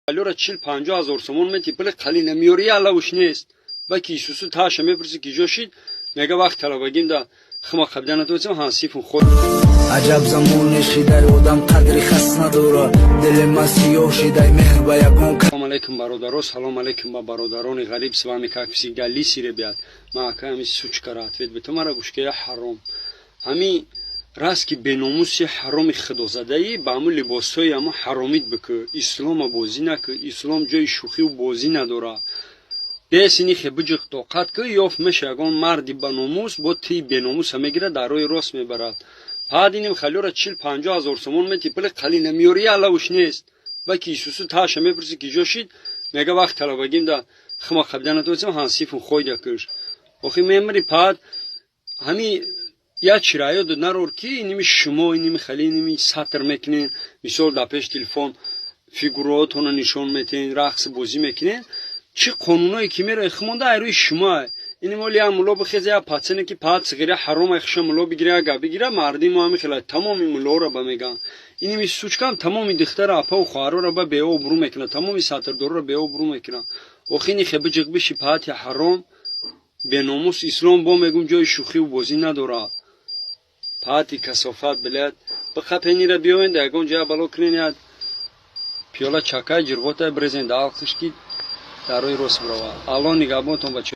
Алёра 40-50 ҳазор сомон мети, пули қалина меёри, алавуш нест. Ба ки Исусу таша мепурси, ки ҷо шид, мега: вақт талабагим да хима қабида натонистем, ҳансифун ход. Аҷаб замоне шидай, одам қадри хас надора, дили ма сиёҳ шидай, меҳр ба ягон. Салом алейкум, бародаро, салом алейкум ба бародарони ғариб. С вами, как всегда, Лиси. Ребят, ма ака ҳами сучка ра ответ бето мара гӯшкая ҳаром. Ҳами раст ки беномуси ҳароми худозадаӣ, ба ҳамун либосҳои ҳамо ҳаромит бикӯ, ислома бозӣ накӯ. Ислом ҷои шӯхиву бозӣ надорад. Бесини хе биҷиқ, тоқат кӯ, ёфт меша ягон марди ба номус, бо тии беномуса мегирад, дар роҳи рост мебарад. Баъд иним халёра 40-50 ҳазор сомон мети, пули қалина меёри, алавуш нест. Ба ки Исусу таша мепурси, ки ҷо шид, мега: вақт талабагим да хима қабида натонистем, ҳансифун хойда кӯш. Охи мемри. Паъд ҳами як чира ёдот нарор, ки иними шумо, иними хали, иними сатр мекунен, мисол, дар пеш телефон фигураотонро нишон метиҳен, рақс бозӣ мекунен. Чӣ қонуное ки мерои химонда айрӯи шумо. Иним оли я мулло бихезе, я пацане ки паъд сиғира ҳарома хиша мулло бигира, я гап бигира, мардими мо ҳами хела тамоми муллоро ба меган. Иними сучка м тамоми духтара, апаву хоҳароро ба беобрӯ мекунад, тамоми сатрдорро беобрӯ мекунад. Охи ини хе биҷиқ биши, паати ҳаром, беномус. Ислом, бо мегум, ҷои шӯхиву бозӣ надорад. Паати касофат, блядь, биқапенира биёен, да ягон ҷоя бало кунен, я пиёла чакай ҷирғотай брезен, да алқиш, ки дар роҳи рост бирова. Алло нигаҳбонтон, бача.